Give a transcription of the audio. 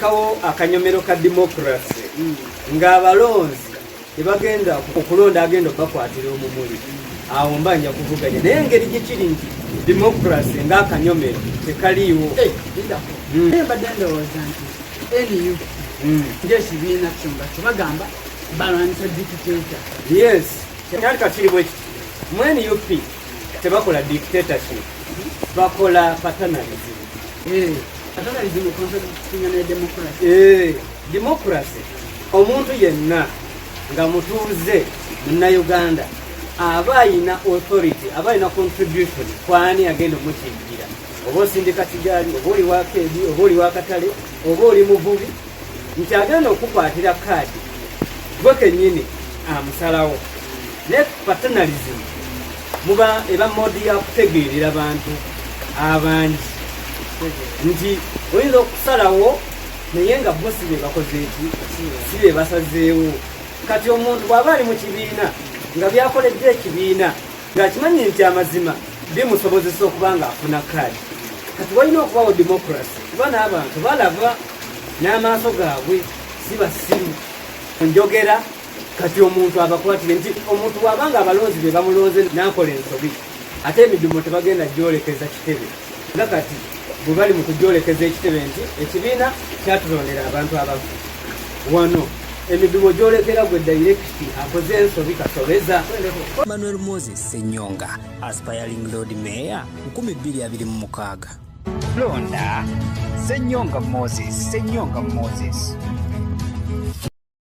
bateekawo akanyomero ka democracy ng'abalonzi tebagenda okulonda agenda obakwatira omumuli, awo mba nja kuvuganya. Naye engeri gikiri nti democracy ng'akanyomero tekaliiwo. Lindako. Naye mbadde ndowooza nti NUP ng'ekibiina kyo nga kyo bagamba balwanyisa dictator. Yes, kyali kakiri bwe kiti: mu NUP tebakola dictatorship, bakola paternalism. Paternalism contradictinga ne democracy. Democracy, omuntu yenna nga mutuuze Munnayuganda aba ayina authority, aba ayina contribution kwani agenda omukiikirira, oba osindika kigaali, oba oli wakeedi, oba oli wakatale, oba oli muvubi, nti agenda okukwatira kaadi gwe kennyini amusalawo. Ne paternalism muba eba mode ya kutegeerera bantu abangi, nti oyinza okusalawo naye nga bo si be bakoze eki, si be basazeewo. Kati omuntu bw'aba ali mu kibiina nga byakoledde ekibiina ng'akimanyi nti amazima bimusobozesa okuba nga afuna kaadi, kati walina okubawo democracy, kuba n'abantu balaba n'amaaso gaabwe, si basiru. Njogera kati omuntu abakwatire nti omuntu bw'abanga abalonzi be bamulonze n'akola ensobi, ate emidumo tebagenda gyolekeza kitebe, nga kati bwe bali mu kugyolekeza ekitebe nti ekibiina kyatulondera abantu abafu. Wano emidumo gyolekera gwe direct akoze ensobi kasobeza. Emmanuel Moses Ssenyonga, aspiring Lord Mayor 2026. Londa Ssenyonga Moses, Ssenyonga Moses.